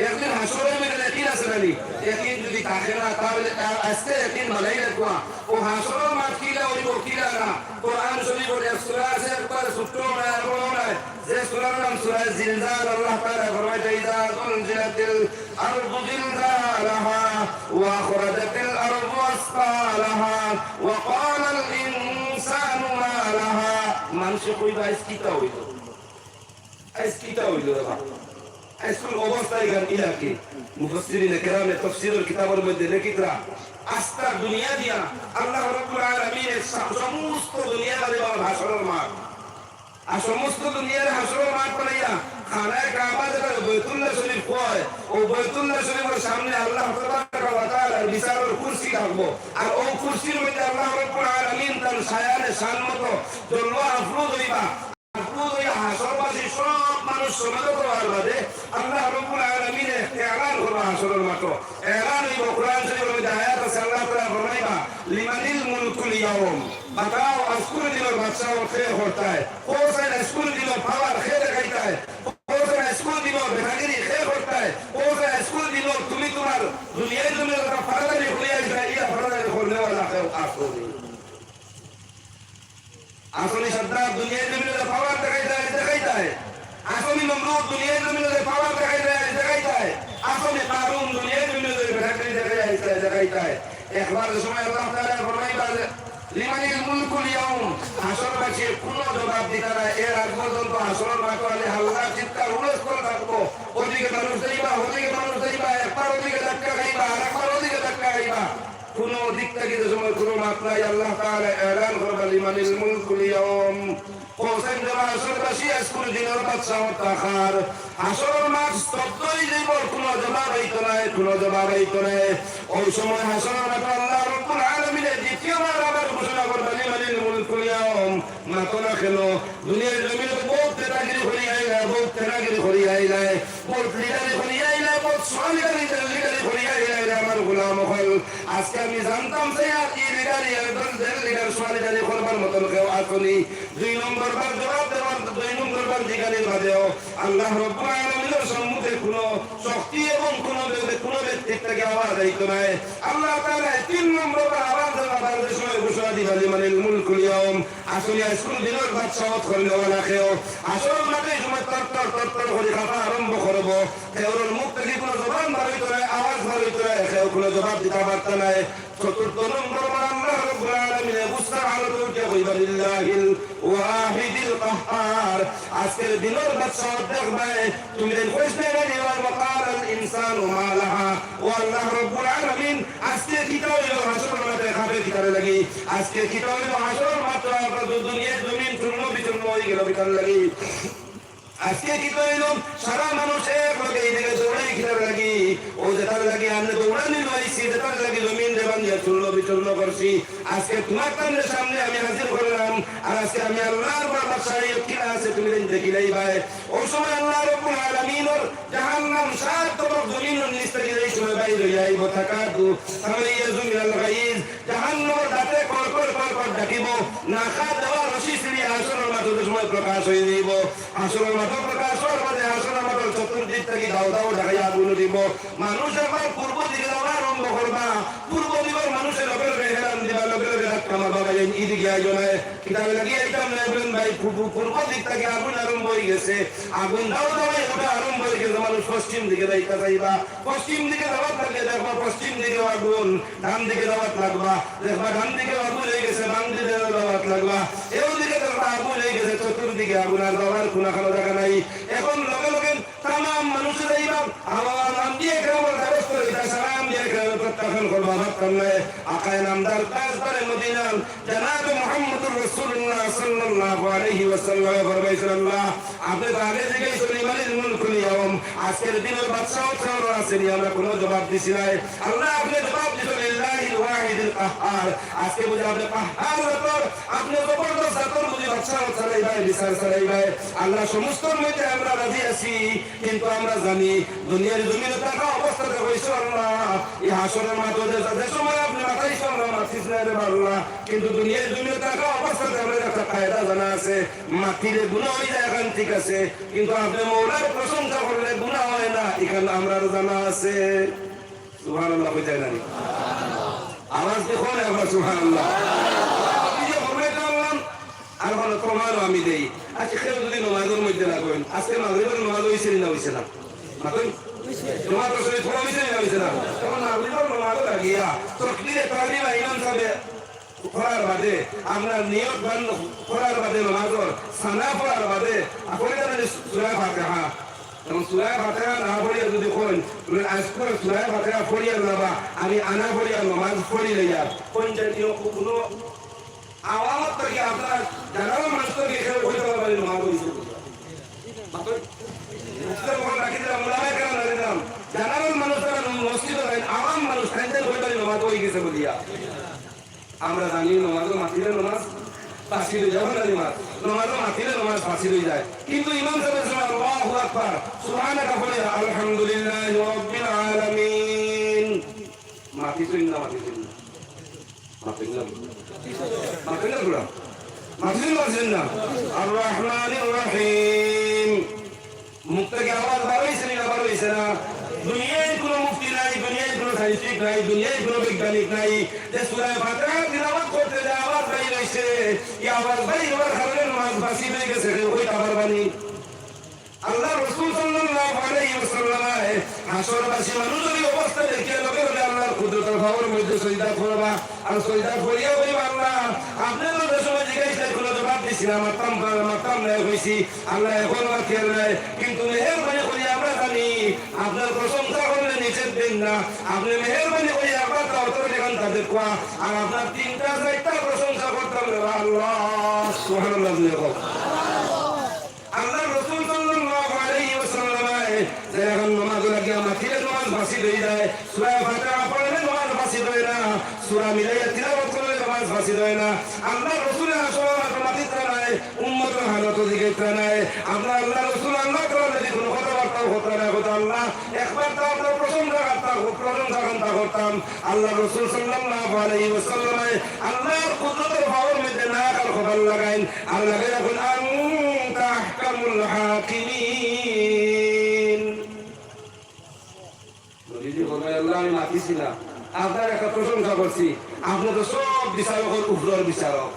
একদিন হাশরর ময়দানে কি না জানেন? একদিন যদি থাকে না, তাইলে আ-, আজকে একদিন বানাই রাখবা। অউ হাশরর মাঠ কিলা অইবো, কিলা না? কোরআন শরীফর এক সূরা আছে, একবারে ছোট্ট নায়, বড় নায়। যে সূরার নাম সূরা জিলজাল, আল্লাহ তাআলায় ফরমাইতা, إذا زلزلت الأرض زلزالها وأخرجت الأرض أثقالها وقال الإنسان ما لها। মানষে কইবা, আইজ কিতা অইলো? আইজ কিতা অইলো রে বা? আইজকুর অবস্থা ইখান ইলা কি? মুফাসসিরিনে কেরামে তাফসীরর কিতাবর মধ্যে লেখিতরা, আস্তা দুনিয়া দিয়া আল্লাহ রাব্বুল আলামিনে সা-, সমস্ত দুনিয়া বানাইবা হাশরর মাঠ। আর সমস্ত দুনিয়ারে হাশরর মাঠ বানাইয়া খানায়ে কাবা যেটারে বাইতুল্লাহ শরীফ কয়, অউ বাইতুল্লাহ শরীফর সামনে আল্লাহ তাবারাকা ওয়া তাআলার বিচারর কুরসি থাকবো। আর অউ কুরসির মধ্যে আল্লাহ রাব্বুল আলামিন তান শায়ানে শান মতো জলওয়া আফরোজ অইবা। আফরোজ অইয়া হাশরবাসী সব মানুষ সমবেত অওয়ার বাদে আল্লাহ রাব্বুল আলামিনে এলান করবা হাশরর মাঠো। এলান অইবো, কোরআন শরীফর মধ্যে আয়াত আছে, আল্লাহ তাআলায় ফরমাইবা, لمن الملك اليوم। বাতাও, আইজকুর দিনর বাদশাহত কে করতায়? কও চাইন আইজকুর দিনর power কে দেখাইতায়? কও চাইন আইজকুর দিনর বেটাগিরি কে করতায়? কও চাইন আইজকুর দিনর তুমি তুমার দুনিয়ার জমিনো যেতা ফাড়াফাড়ি করিয়া আইছায়, ইয়া ফাড়াফাড়ি করনেওয়ালা কেউ আছো নি? আছো নি সাদ্দাম দুনিয়ার জমিনো যে power দেখাইতায়, দেখাইতায়? আছো নি নমরুদ দুনিয়ার জমিনো যে power দেখাইতায়, দেখাইতায়? আছো নি কারুন দুনিয়ার জমিনো যে বেটাগিরি দেখাইতায়, দেখাইতায়? একবার সময় আল্লাহ তাআলায় ফরমাইবা যে, لمن الملك اليوم। হাশরবাসীয়ে কুনু জবাব দিতা নায়। এর আগ পর্যন্ত হাশরর মাঠো খালি হাল্লা, চিৎকার, হুলস্থুল থাকবো। ওদিকে মানুষ যাইবা, ওদিকে মানুষ যাইবা, একবার ওদিকে ধাক্কা খাইবা, আরেকবার ওদিকে ধাক্কা খাইবা। কুনু দিক থাকি যে সময় কুনু মাত নাই, আল্লাহ তাআলায় এলান করবা, لمن الملك اليوم। কও চাইন রে বা হাশরবাসী, আইজকুর দিনর বাদশাহত কার? হাশরর মাঠ স্তব্ধ অই যাইবো, কুনু জবাব আইতো নায়, কুনু জবাব আইতো নায়। অউ সময় হাশরর মাঠো আল্লাহ রাব্বুল আলামিনে দ্বিতীয়বার আবার ঘোষণা করবা, لمن الملك اليوم। মাতো না কেনে? দুনিয়ার জমিনো বউত নেতাগিরি করি আইলায়, বউত নেতাগিরি করি আইলায়, বউত লিডারি করি আইলায়, বউত সলিডারি, লিডারি করি আইলায় রে আমার গোলাম অকল। আইজকে আমি জানতাম চাই আর ই লিডারি, একজন যে লিডার সলিডারি করবার মতন কেউ আছো নি? দুই নম্বর বার জবাব দেওয়ার, দুই নম্বর বার জিকানির বাদেও আল্লাহ রাব্বুল আলামিনর সম্মুখে কুনু শক্তি এবং কুনু ব্য-, কুনু ব্যক্তির থাকি আওয়াজ আইতো নায়। আল্লাহ তাআলায় তিন নম্বর বার আবার জবাব দেওয়ার সময় ঘোষণা দিবা, لمن الملك اليوم। আইজকুর দিনর বাদশাহত করনেওয়ালা কেউ? হাশরর মাঠে সময় তরতর তরতর করি কাঁপা আরম্ভ করবো। কেউর মুখ থাকি কুনু জবান বার অইতো নায়, আওয়াজ বার অইতো নায়, কেউ কুনু জবাব দিতা পারতা নায়। চতুর্থ নম্বর বার আল্লাহ রাব্বুল আলামিনে গুসসার হালতে উঠিয়া কইবা, لله الواحد القهار। আইজকুর দিনর বাদশাহত দেখবায়, তুমি দেন কইছ না, وقال الإنسان ما لها। ও আল্লাহ রাব্বুল আলামিন, আইজকে কিতা অইলো হাশরর মাঠে কাঁপে কিতার লাগি? আইজকে কিতা অইলো হাশরর মাঠে, দুনিয়ার জমিন চূর্ণ বিচূর্ণ অই গেলো কিতার লাগি? আইজকে কিতা অইলো সারা মানুষ এক লগে ইদিকে দৌড়াই কিতার লাগি? অউ যেতার লাগি আমরা দৌড়ানি লইছি, যেতার লাগি জমিনরে ভাঙ্গিয়া চূর্ণ বিচূর্ণ করছি, আইজকে তুমার তানরে সামনে আমি হাজির করলাম। আর আইজকে আমি আল্লাহর বাদশাহত কিলা আছে তুমি দেখিলাইবায়। অউ সময় আল্লাহ রাব্বুল আলামিনর জাহান্নাম সাত তবক জমিনর নিচ থাকি যেই সময় বাইর অইয়া আইবো, تكاد تميز من الغيظ। জাহান্নামর দাঁতে কড়কড় কড়কড় ডাকিবো, নাকা দেওয়া রশি ছিড়ি হাশরর মাঠো যে সময় প্রকাশ অই যাইবো, হাশরর মাঠো প্রকাশ অওয়ার বাদে হাশরর মাঠর চতুর্দিক থাকি দাউ দাউ ডাকাইয়া আগুন উঠিবো। মানুষ একবার পূর্ব দিকে যাওয়া আরম্ভ করবা, পূর্ব বাবা, এই, এইদিকে আইও না। কিতার লাগি আইতাম না, ইব্রাহিম ভাই, পূর্ব, পূর্ব দিক থাকি আগুন আরম্ভ অই গেছে। আগুন দাউ দাউ অইয়া উঠা আরম্ভ অই গেছে। মানুষ পশ্চিম দিকে যাইতা চাইবা, পশ্চিম দিকে যাওয়াত লাগলে দেখবা পশ্চিম দিকেও আগুন, ডান দিকে যাওয়াত লাগবা, দেখবা ডান দিকেও আগুন অই গেছে, বাম দিকে যাওয়াত লাগবা, এও দিকে দেখবা আগুন অই গেছে, চতুর্দিকে আগুন, আর যাওয়ার কুনু জাগা নাই। এখন লগে লগে তামাম মানুষে যাইবা, আল্লাহর আম্বিয়া কেরামর দ্বারস্থ অইতা, সারা আম্বিয়া কেরামে প্রত্যাখ্যান করবা, পারতাম না। আকায়ে নামদার তাজদারে মদিনা জনাবে মুহাম্মদুর রাসূলুল্লাহ সাল্লাল্লাহু আলাইহি ওয়াসাল্লামে ফরমাইছইন, আল্লাহ, আপনে তো আগে জিগাইছইন, লিমানিল মুলকুল ইয়াউম, আজকের দিনর বাদশাহত কার আছে নি, আমরা কুনু জবাব দিছি নায়। আল্লাহ, আপনে জবাব দিছইন, লিল্লাহিল ওয়াহিদিল কাহহার। আজকে বুঝি আপনে কাহহার জাতর, আপনে জবরদস্ত জাতর বুঝি বাদশাহত চালাইবায়, বিচার চালাইবায়। আল্লাহ, সমস্তর মধ্যে আমরা রাজি আছি, কিন্তু আমরা জানি দুনিয়ার জমিনে থাকা অবস্থাতে কইছো আল্লাহ, এই হাশরের মাঠে যে, যে সময় আপনে মাতাইছো আমরা মাতিছি না রে আল্লাহ, কিন্তু দুনিয়ার জমিনে থাকা অবস্থাতে আমরার একটা কায়দা জানা আছে, মাতিলে গুনাহ অই যায়, ইখান ঠিক আছে, কিন্তু আপনে মওলার প্রশংসা করলে গুনাহ অয় না, ইখান আমরার জানা আছে। সুবহানাল্লাহ কইতা নায় নি? আওয়াজ দি কও না একবার সুবহানাল্লাহ। আমি যে ফরমাইতাম, আর ভালা প্রমাণও আমি দেই। আচ্ছা, কেউ যদি নমাজর মধ্যে লাগইন, আজকে মাগরিবর নমাজ অইছে নি না অইছে না? মাতইন। নমাজ তো শরীফ পড়া অইছে নি না অইছে না? তখন মাগরিবর নমাজ লাগিয়া তকবীরে তাহরিমা ইমাম সাহেবে করার বাদে, আপনার নিয়ত বান করার বাদে, নমাজর সানা পড়ার বাদে, আপনি জানেন সূরা ফাতিহা। এবং সূরা ফাতিহা না পড়িয়া যদি কইন, আজকে সূরা ফাতিহা পড়িয়া না বা আমি আনা পড়িয়া নমাজ পড়ি লইয়া, কোন জাতীয় কোনো আওয়ামত থাকি আপনার general মানুষ থাকি কেউ কইতা পারবা নি নমাজ অইছে। মাতইন। মুখে মুখে রাখি দিলাম, ওলামায়ে কেরাম রাখি দিলাম। General মানুষ তারা মসজিদো যাইন, আওয়াম মানুষ তাইন তাইন কইতা পারবা নি নমাজ অই গেছে বুলিয়া। আমরা জানি নমাজো মাতিলে নমাজ ফাসিদ অই যায়, না নমাজ, নমাজো মাতিলে নমাজ ফাসিদ অই যায়। কিন্তু ইমাম সাহেব যখন আল্লাহু আকবার, সুবহানাকা পড়ে, আলহামদুলিল্লাহি রাব্বিল আলামিন। মাতিছইন না, মাতিছইন না। মাতইন না। মাতইন না তোরা। মাতইন না, মাতইন না। আর রহমানির রহিম। মুখ থাকি আওয়াজ বার অইছে নি না বার অইছে না? দুনিয়ার কোনো মুফতি নাই, দুনিয়ার কোনো scientist নাই, দুনিয়ার কোনো বৈজ্ঞানিক নাই যে সূরা ফাতিহা তিলাওয়াত করতে যে আওয়াজ বাইর অইছে, এই আওয়াজ বাইর অওয়ার কারণে নমাজ ফাসিদ অই গেছে, কেউ কইতা পারবা নি? আল্লাহর রাসূল সাল্লাল্লাহু আলাইহি ওয়াসাল্লামে হাশরবাসী মানুষর এই অবস্থা দেখিয়া লগে লগে আল্লাহর কুদরতর পাওর মধ্যে সজদা করবা। আর সজদা করিয়া কইবা, "আল্লাহ, আপনে তো যে সময় জিগাইছলা, কোনো জবাব দিছি না, মাততাম পার-, মাততাম না কইছি। আল্লাহ, এখন মাতিয়ার নাই, কিন্তু মেহেরবানি করি আমরা জানি, আপনার প্রশংসা করলে নিষেধ দেন না। আপনে মেহেরবানি করি একবার তাও তো এখান তাদের কোয়া, আর আপনার তিনটা চারটা প্রশংসা করতাম রে আল্লাহ।" সুবহানাল্লাহ, জোরে কও। আল্লাহর রাসূল সাল্লাল্লাহু আলাইহি ওয়াসাল্লামে যে এখন নমাজ লাগিয়া মাতিলে নমাজ ফাসিদ অই যায়, সূরা ফাতিহা পড়লে নমাজ ফাসিদ অয় না, সূরা মিলাইয়া তিলাওয়াত করলে নমাজ ফাসিদ অয় না। আল্লাহর রাসূলে আসলে মাতিতা নায়, উম্মতর হালত জিগাইতা নায়। আমরা আল্লাহর রাসূল আল্লাহ তাআলা যদি কোনো কথাবার্তাও করতা না, কইতা, "আল্লাহ, একবার তো আপনার প্রশংসা করতাম, প্রশংসা করতাম।" আল্লাহর রাসূল সাল্লাল্লাহু আলাইহি ওয়াসাল্লামে আল্লাহর কুদরতর পাওর মধ্যে নাক আর কপাল লাগাইন, আর লাগাই রাখইন, "আনতা আহকামুল হাকিমিন।" নবীজি ফরমায়, "আল্লাহ, আমি মাতিছি না, আপনার একটা প্রশংসা করছি, আপনে তো সব বিচারকর উপরর বিচারক।"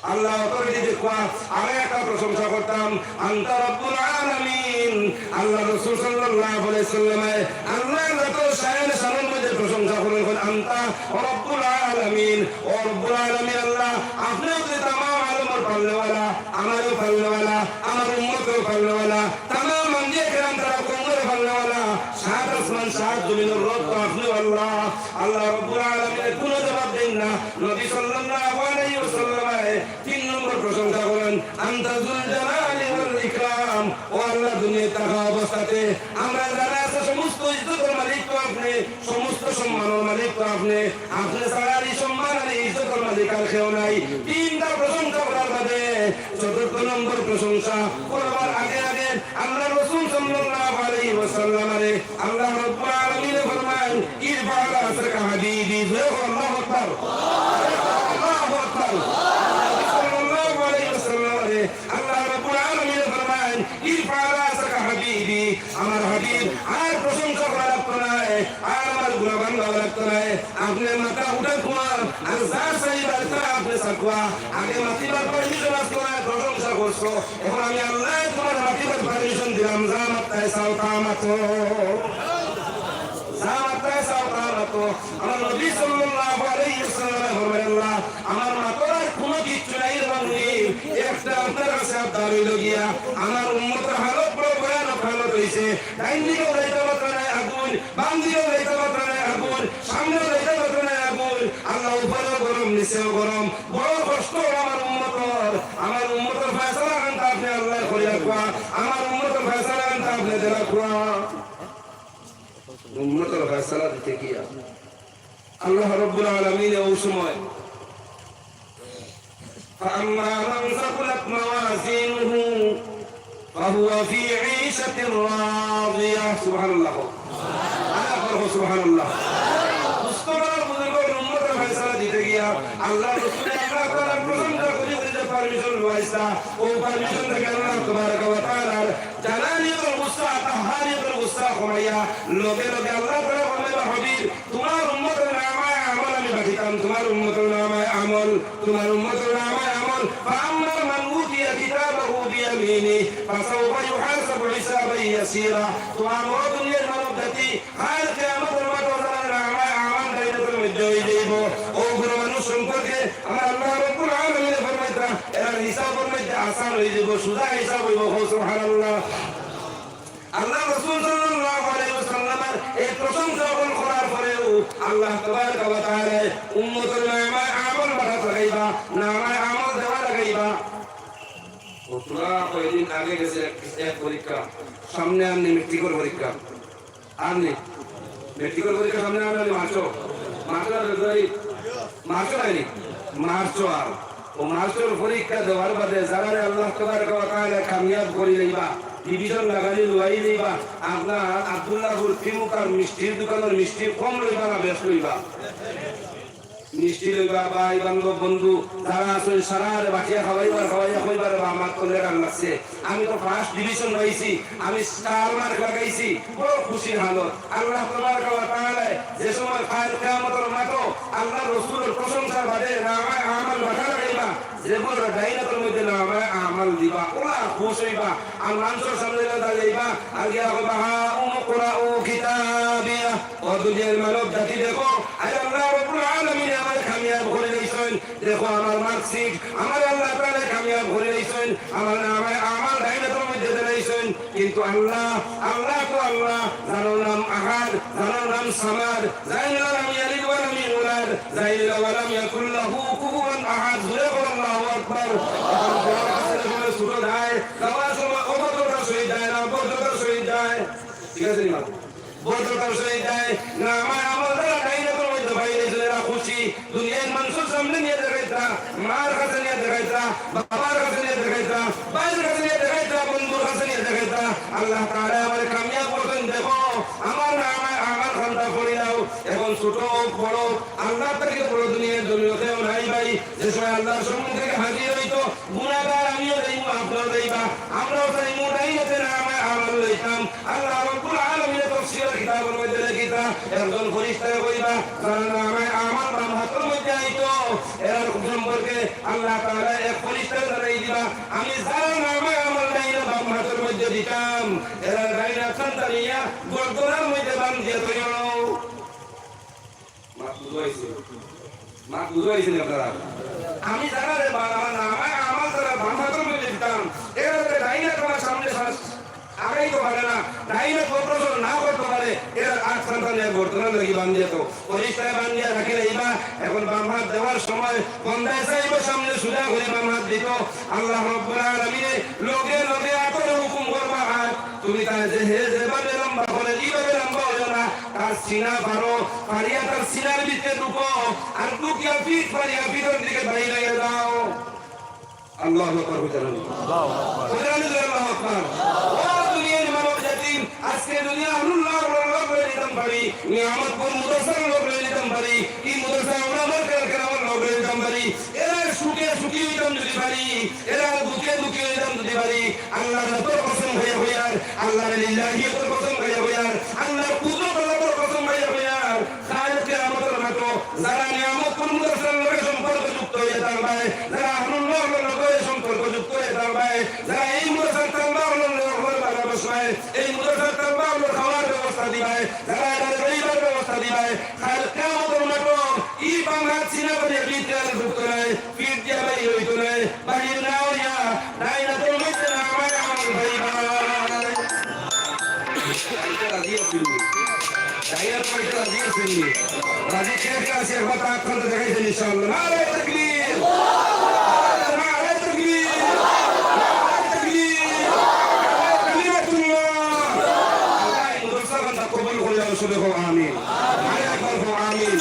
আল্লাহ authority দেখবা, আরো একটা প্রশংসা করতাম, "আনতা রব্বুল আলামিন।" আল্লাহ রাসূল সাল্লাল্লাহু আলাইহি ওয়াসাল্লামে আল্লাহ যত শান শানের মধ্যে প্রশংসা করইন, কইন, "আনতা রব্বুল আলামিন।" ও রব্বুল আলামিন আল্লাহ, আপনেও তো তামাম আলমর পালনেওয়ালা, আমারও পালনেওয়ালা, আমার উম্মতরও পালনেওয়ালা, তামাম আম্বিয়া কেরাম তারা কওমর পালনেওয়ালা, সাত আসমান, সাত জমিনর রব তো আপনেও আল্লাহ। আল্লাহ রব্বুল আলামিনে কোনো জবাব দেইন না। নবী সাল্লাল্লাহু আলাইহি ওয়াসাল্লামে তিন নম্বর প্রশংসা করইন, "আনতা যুল জালালি ওয়াল ইকরাম।" ও আল্লাহ, দুনিয়াত থাকা অবস্থাতে আমরা যারা আছে, সমস্ত ইজ্জতর মালিক তো আপনে, সমস্ত সম্মানর মালিক তো আপনে। আপনে ছাড়া আর এই সম্মান আর এই ইজ্জতর মালিক আর কেউ নাই। তিনটা প্রশংসা করার বাদে চতুর্থ নম্বর প্রশংসা করবার আগে আগে আল্লাহ রাসূল সাল্লাল্লাহু আলাইহি ওয়াসাল্লামরে আল্লাহ রাব্বুল আলামিনে ফরমাইন, "ইরফা রাসাকা হাবিবি।" জোরে কও, আল্লাহু আকবার। আল্লাহু আকবার। সাল্লাল্লাহু আলাইহি ওয়াসাল্লামরে আল্লাহ রাব্বুল আলামিনে ফরমাইন, "ইরফা রাসাকা হাবিবি।" আমার হাবিব, আর প্রশংসা করা লাগতো নায়, আর আমার গুণগান লাগতো নায়। আপনে মাথা উঠাইবা আর যা চাইবা তা আপনে চাইবা। আগে মাতিবার পারমিশন আসতো নায়, প্রশংসা করছো। এখন আমি আল্লায় তুমার মাতিবার পারমিশন দিলাম, যা মাততায় চাও তা মাতো। যা মাততায় চাও তা মাতো। আমার নবী সাল্লাল্লাহু আলাইহি ওয়াসাল্লামে ফরমাইলা, আমার মাতর আর কুনু কিচ্ছু নাই রে বান্দি। একটা আপনার কাছে আবদার অইলো গিয়া, আমার উম্মতর হালত বড় ভয়ানক হালত অইছে। ডাইন দিকেও যাইতা পারতা নায় আগুন, বাম দিকেও যাইতা পারতা নায় আগুন, সামনেও যাইতা পারতা নায় আগুন। আল্লাহ, উপরেও গরম, নিচেও গরম, বড় কষ্ট আমার উম্মতর। আমার উম্মতর ফয়সালা খানটা আপনে আল্লায় করি রাখবা, আমার উম্মতর ফয়সালা খানটা আপনে দিলা রাখবা। উম্মতর ফয়সালা দিতে গিয়া আল্লাহ রাব্বুল আলামিন ওই সময়, فأما من ثقلت موازينه فهو في عيشة راضية। সুবহানাল্লাহ। আল্লাহ আকবার, সুবহানাল্লাহ। দোস্ত, আমার বুজুর্গ, উম্মতর ফয়সালা দিতে গিয়া আল্লাহ রসুল আল্লাহ তাআলার প্রশংসা করি করি যে পারমিশন লইছলা, ও পারমিশন থাকি আল্লাহ তাবারাকা ওয়া তাআলার জালালিয়তর গুসা, কাহহারিয়তর গুসা কমাইয়া লগে লগে আল্লাহ তাআলা ফরমাইলা, হাবিব, তুমার উম্মতর নামায়ে আমল আমি বাটিতাম, তুমার উম্মতর নামায়ে আমল, তুমার উম্মতর নামায়ে আমল। فأما من أوتي كتابه بيمينه فسوف يحاسب حسابا يسيرا। তুমার ও দুনিয়ার মানব জাতি, কাইল কিয়ামতর মাঠো যারার নামায়ে আমল ডাইন আতর মধ্যে অইযাইবো, অউ গুলা মানুষ সম্পর্কে আমার আল্লাহ রাব্বুল আলামিনে ফরমাইতরা, এরার হিসাবর মধ্যে আসান অইযাইবো, সুজা হিসাব অইবো। কও সুবহানাল্লাহ। আল্লাহ রাসূল সাল্লাল্লাহু আলাইহি ওয়াসাল্লামের এই প্রশংসা অকল করার পরেও আল্লাহ তাবারাকা ওয়া তাআলা উম্মতর নামায়ে আমল বাড়াত লাগাইবা, নামায়ে আমল দেওয়া লাগাইবা। অউ থুড়া কয়দিন আগে গেছে এক, এক পরীক্ষা, সামনে আর নি মেট্রিকর পরীক্ষা, আর নি মেট্রিকর পরীক্ষা সামনে আর নি মার্চো, মার্চো আর ফেব্রুয়ারি, মার্চো নায় নি, মার্চো আর অউ মার্চর পরীক্ষা দেওয়ার বাদে যারারে আল্লাহ তাবারাকা ওয়া তাআলা কামিয়াব করি লইবা, ডিভিশন লাগানি লওয়াই লইবা, আপনার আব্দুল্লাহপুর তিমুকার মিষ্টির দোকানর মিষ্টি কম লইবা না বেশ লইবা? মিষ্টি লইবা, ভাই বান্ধব বন্ধু যারা আছইন সারারে বাটিয়া খাওয়াইবার, খাওয়াইয়া কইবা রে বা, আমার তো লেটার লাগছে, আমি তো ফার্স্ট ডিভিশন পাইছি, আমি স্টার মার্ক লাগাইছি, বড় খুশির হালত। আল্লাহ তাবারাকা ওয়া তাআলা যে সময় কাইল কিয়ামতর মাঠো আল্লাহ রসুলর প্রশংসার বাদে নামায়ে আমল বাড়াত লাগাইবা, যেগুলার ডাইন আতর মধ্যে নামায়ে আমল দিবা, অলা খুশ অইবা। আর মানষর সামনে দাঁড়াইবা, আর গিয়া কইবা, "হাউমুকরাউ কিতাবিয়া।" ও দুনিয়ার মানব জাতি, দেখো, আজ আল্লাহ রাব্বুল আলামিনে আমারে কামিয়াব করি লইছইন। দেখো আমার মার্কশিট, আমারে আল্লাহ তাআলা কামিয়াব করি লইছইন, আমার নামায়ে আমল ডাইন আতর মধ্যে দিলাইছইন। কিন্তু আল্লাহ, আল্লাহ তো আল্লাহ, যার নাম আহাদ, যার নাম সামাদ, যার নাম লাম ইয়ালিদ ওয়া লাম ইউলাদ, যার নাম ওয়া লাম ইয়াকুল লাহু কুফুওয়ান আহাদ। জোরে বলো আল্লাহু আকবার। এখন বড় কাছে যখন ছোট যায়, যাওয়ার সময় অভদ্রতার সহিত যায় না, ভদ্রতার সহিত যায়। ঠিক আছে নি মা? ভদ্রতার সহিত যায়। নামায়ে আমল যারা ডাইন আতর মধ্যে পাইলাইছইন, এরা খুশি। দুনিয়ার মানষর সামনে নিয়া দেখাইতরা, মার কাছে নিয়া দেখাইতরা, বাবার কাছে নিয়া দেখাইতরা, ভাইর কাছে নিয়া দেখাইতরা, বন্ধুর কাছে নিয়া দেখাইতরা। আল্লাহ তাআলা আমারে কামিয়াব করছইন, দেখো, আমার নামায়ে আমল খান্তা পড়ি নাও। এখন ছোট হোক, বড় হোক, আল্লাহ থাকি বড় দুনিয়ার জমিনো কেউ নাই ভাই। যে সময় আল্লাহর সম্মুখে হাজির অইতো, গুনাগার আমিও যাইমু, আপনেও যাইবা, আমরাও যাইমু, ডাইন আতে নামায়ে আমল লইতাম। আল্লাহ রাব্বুল আলামিনে তাফসীরর কিতাবর মধ্যে লেখিতা, একজন ফিরিস্তায় কইবা, যারার নামায়ে আমল বাম আতর মধ্যে আইতো, এরার সম্পর্কে আল্লাহ তাআলা এক ফিরিস্তায় জানাই দিবা, আমি যারার নামায়ে আমল ডাইন বাম আতর মধ্যে দিতাম, এরার ডাইন আত খান্তা নিয়া গর্দনর মধ্যে বান্ধিয়া থইও। মাত বুঝাইছি? মাত বুঝাইছি নি আপনারা? আমি যারারে বা-, আমার নামায়ে আমল যারার বাম আতর মধ্যে দিতাম, এরারে ডাইন আত আমার সামনে সামনে আগাইতো পারে না, ডাইন আত অগ্রসর না করতো পারে, এরার আত খান্তা নিয়া গর্দনর লাগি বান্ধিয়া তো, ফিরিস্তায় বান্ধিয়া রাখিলাইবা। এখন বাম আত দেওয়ার সময় বন্দায় চাইবো সামনে সুজা করি বাম আত দিতো, আল্লাহ রাব্বুল আলামিনে লগে লগে আতরে হুকুম করবা, আত তুমি তারে যে হে যেভাবে লম্বা করে, ইভাবে লম্বা অইও না। তার সিনা ফাড়ো, ফাড়িয়া তার সিনার ভিতরে ঢুকো, আর ঢুকিয়া পিঠ ফাড়িয়া পিঠর দিকে বাইর অইয়া যাও। আল্লাহু আকবার, বুঝলেন? আল্লাহু আকবার। বুঝলেন, আল্লাহু আকবার। ও দুনিয়ার মানব জাতি, আজকে দুনিয়া আহলুল্লাহর লগ লইতাম পারি, নিয়ামতপুর মাদ্রাসার লগ লইতাম পারি, ই মাদ্রাসা ওলামায়ে কেরামর লগ লইতাম পারি, এরার সুখে সুখী অইতাম যদি পারি, এরার দুঃখে দুঃখী অইতাম যদি পারি, আল্লাহর জাতর কসম খাইয়া কইয়ার, আল্লাহর লিল্লাহিয়তর কসম খাইয়া কইয়ার, আল্লাহর কুদরতর কসম খাইয়া কইয়ার, কাইল কাল কিয়ামতর মাঠো ই বাম হাত সিনা করি ভিতরে আর ঢুকতো নায়, পিঠ দিয়া বাইর অইতো নায়, বাহির না অইয়া ডাইন হাতর মধ্যে নামার আমল পাইবা। রাজি আছেন নি? রাজি আছেন নি? রাজি কে কে আছে? একবার তো আত তুলে দেখাইছেন ইনশাআল্লাহ। নারায়ে তাকবীর! নারায়ে তাকবীর! নারায়ে তাকবীর! নারায়ে কালিমাতুল্লাহ! আল্লাহ এই মুদরসা বান্দা কবুল করি, সবে কও আমিন। আরে একবার কও আমিন।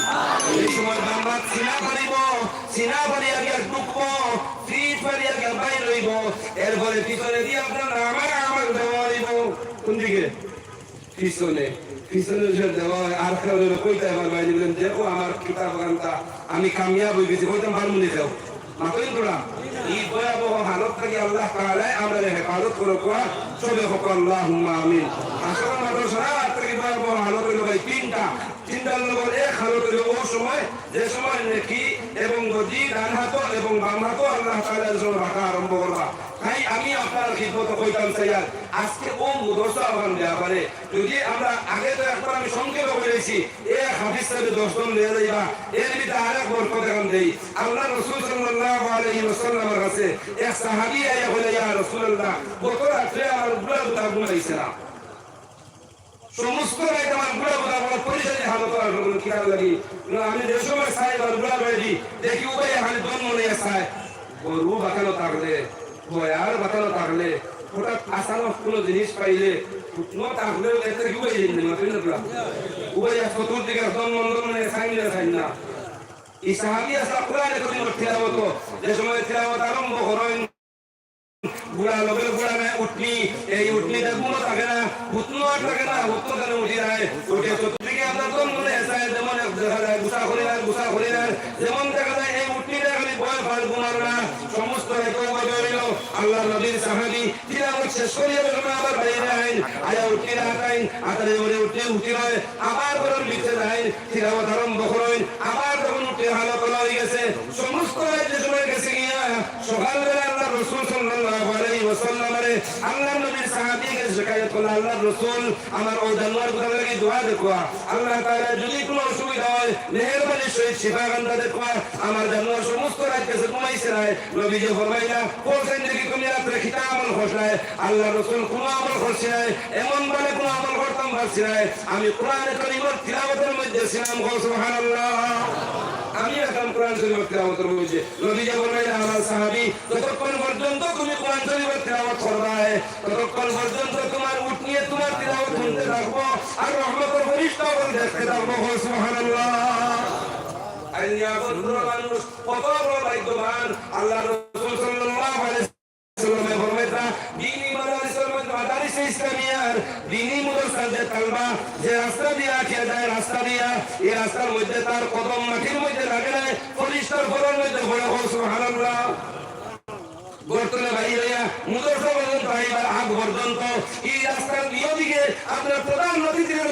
এই সময় বাম হাত সিনা পারিব, সিনা পারি আগে ঢুকবো, পিঠ পারি আগে বাইর অইব, এরপরে পিছনে দিয়া আপনার নামার আমল দেওয়া অইব। কোন দিকে? পিছনে। পিছনে যে দেওয়া হয়, আর কেউ যদি কইতে পারবা, এই বলেন, "দেখো আমার কিতাব খানটা, আমি কামিয়াব অই গেছি।" কইতাম পারমু নি কেউ? মাতইন তোরা? এই ভয়াবহ হালত থাকি আল্লাহ তাআলা আমরারে হেফাজত করো, কোয়া সবে কও আল্লাহুম্মা আমিন। আসলে মাদ্রাসা থাকি ভয়াবহ হালত অইল ভাই তিনটা। তিনটার নম্বর এক হালত অইল ও সময়, যে সময় নেকি এবং বদি ডান হাতো এবং বাম হাতো আল্লাহ তাআলার জন্য রাখা আরম্ভ করবা। তাই আমি আপনার খিদমত কইতাম চাইয়ার, আজকে ও মুদরসা ওখান দেয়া পারে। যদি আমরা আগে তো একবার আমি সংক্ষেপে বলেছি, এ হাদিস সাহেব দশ জন নিয়ে যাইবা, এর ভিতরে আরেক বরকত এখন দেই। আল্লাহ রসুল সাল্লাল্লাহু আলাইহি ওয়াসাল্লামের কাছে এক সাহাবী আইয়া বলে, "ইয়া রাসূলুল্লাহ, গত রাত্রে আমার বুড়া বুড়া ঘুমাইছে না।" সমস্ত রাইত আমার বুড়া বুড়া বড় পরিশানি হালত আর হলো কিতার লাগি। না, আমি যে সময় চাই আমার বুড়া বাড়ি দেখি উবাই খালি দম মনে চায়। গরু বাতানো থাকলে, বয়ার বাতানো থাকলে, হঠাৎ আচানক কোনো জিনিস পাইলে, হুকনো থাকলেও এতে কি উবাই দিন না, তুই না বুড়া। উবাই আর চতুর্দিকে একদম মন্দ মনে চাই না, চাই না। এই সাহাবী আসলে কোরআনে করিমর তিলাওয়াত, যে সময় তিলাওয়াত আরম্ভ করেন, ঘোড়া লগে ঘোড়া নাই, উটনি, এই উটনিটা ঘুমো থাকে না, হুতনো আর থাকে না, হুতনো কেন উঠি যায়, উঠে চতুর্দিকে আপনার কোন মনে চায়, যেমন এক দেখা যায় গুসা করি না, গুসা করি না, যেমন দেখা যায় এই উটনিটা খালি ভয় পায়, ঘুমার না, সমস্ত রেকর্ড বজায় রইল। আল্লাহর নবীর সাহাবী তিলাওয়াত শেষ করিয়া যখন আবার বাইরে আইন, আয়া উটনিটা আটাইন, আটারে ওরে উঠে উঠি রয়, আবার ঘরের ভিতরে যাইন, তিলাওয়াত আরম্ভ করইন, আবার যখন উঠে হালত হয়ে গেছে, সমস্ত রাইত যে সময় গেছে গিয়া, সকালবেলা আল্লাহর রসুল সাল্লাল্লাহু আলাইহি ওয়াসাল্লামরে আল্লাহর নবীর সাহাবী গেছে শিকায়ত করলা, "আল্লাহর রসুল, আমার ও জানোয়ার গুলার লাগি দোয়া দেখো, আল্লাহ তাআলা যদি কোনো অসুবিধা হয়, মেহেরবানির সহিত শিফা কান্দা দেখো, আমার জানোয়ার সমস্ত রাইত গেছে ঘুমাইছে নাই।" নবীজি ফরমাইলা, "কোন দেখি তুমি রাত্রে কিতা আমল করছলায়?" আল্লাহর রসুল কোনো আমল করছি নাই, এমন ভাবে কোনো আমল করতাম পারছি নাই। আমি কোরআনে করিমর তিলাওয়াতের মধ্যে ছিলাম, কও সুবহানাল্লাহ। আমি এখন কোরআন শরীফের তিলাওয়াতের মধ্যে। নবীজি বললেন, "আমার সাহাবী, যতক্ষণ পর্যন্ত তুমি কোরআন শরীফের তিলাওয়াত করবায়, ততক্ষণ পর্যন্ত তোমার উট নিয়ে তোমার তিলাওয়াত শুনতে থাকবো, আর রহমতের ফেরেশতা হল দেখতে থাকবো।" কও সুবহানাল্লাহ। আল্লাহ বন্ধুরা মানুষ কত বড় ভাগ্যবান। আল্লাহ রসুল সাল্লাল্লাহু আলাইহি সাল্লামে ফরমাইতা, দ্বীনি মাদারিসের মধ্যে, মাদারিসে ইসলামিয়ার দ্বীনি মাদ্রাসার যে তালবা, যে রাস্তা দিয়া আটিয়া যায়, রাস্তা দিয়া, এই রাস্তার মধ্যে তার কদম মাটির মধ্যে লাগে নাই, ফেরেশতার ফলর মধ্যে পড়ে, কও সুবহানাল্লাহ। ঘর তনে বাইর অইয়া মাদ্রাসা পর্যন্ত আইবার আগ পর্যন্ত এই রাস্তার দুই দিকে আপনার প্রধান অতিথিরে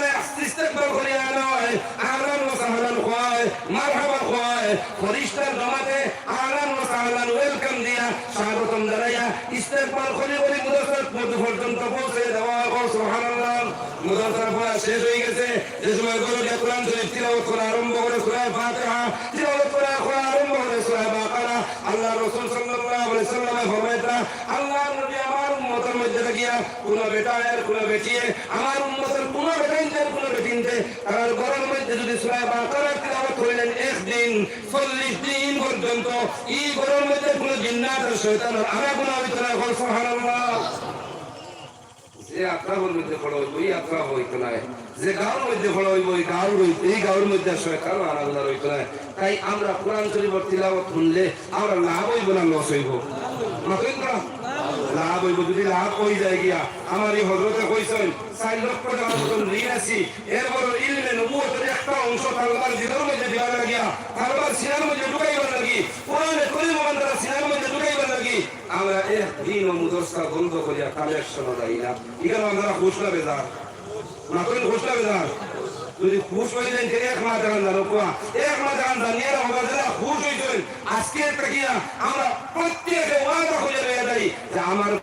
ইস্তেকবাল করিয়া আনা হয়, আহলান ওয়া সাহলান কওয়া হয়, মারহাবা কওয়া হয়, ফেরেশতার জমাতে আহলান ওয়া সাহলান, ওয়েলকাম দিয়া, স্বাগতম জানাইয়া, ইস্তেকবাল করি করি মাদ্রাসার মধ্যে পর্যন্ত পৌঁছে দেওয়া। কও সুবহানাল্লাহ। মাদ্রাসার পড়া শেষ হয়ে গেছে, যে সময় ঘরে গিয়া কোরআন শরীফ তিলাওয়াত করা আরম্ভ করে, সূরা ফাতিহা তিলাওয়াত করা, করা আরম্ভ করে, সূরা বাকারা। আল্লাহর রাসূল সাল্লাল্লাহু আলাইহি ওয়াসাল্লামে ফরমাইতা, আল্লাহর নবী আমার উম্মতের মধ্যে থাকিয়া কোনো বেটায় আর কোনো বেটিয়ে, আমার উম্মতের কোনো বেটাইন্তে আর কোনো বেটিন্তে, তার ঘরের মধ্যে যদি সূরা বাকারা তিলাওয়াত করিলেন একদিন, চল্লিশ দিন পর্যন্ত ই ঘরর মধ্যে কোনো জিন্নাত আর শয়তানর আনাগোনা অইতো নায়। কও সুবহানাল্লাহ। যে আত্রাফর মধ্যে পড়া অইবো, ই আত্রাফ অইতো নায়। যে গাঁওর মধ্যে পড়া অইবো, ই গাঁওর অইতো, ই গাঁওর মধ্যে শয়তানর আনাগোনা অইতো নায়। তাই আমরা কোরআন শরীফর তিলাওয়াত শুনলে আমরা লাভ অইবো না লস অইবো? মাতইন না? লাভ অইবো। যদি লাভ অই যায় গিয়া, আমার এই হযরতে কইছইন, চার লক্ষ টাকার মতন ঋণ আছি, এরপরও ইলমে নবুয়তের একটা অংশ তালবার দিলর মধ্যে দিবার লাগিয়া, তালবার সিনার মধ্যে ঢুকাইবার লাগি, কোরআনে করিম ওখান তারা সিনার মধ্যে ঢুকাইবার লাগি, আমরা একদিনও মাদ্রাসা বন্ধ করিয়া কালেকশনও যাই না। এখানে আপনারা খুশ না বেজার? মাতইন খুশ না বেজার? যদি খুশ অইলেন, যে এক মাস এখন জানো কোয়া, এক মাস এখন জানিয়ে রাখো, যারা খুশ অইছেন, আজকে থাকিয়া আমরা প্রত্যেকে ওয়াদা করে রয়ে যাই যে আমার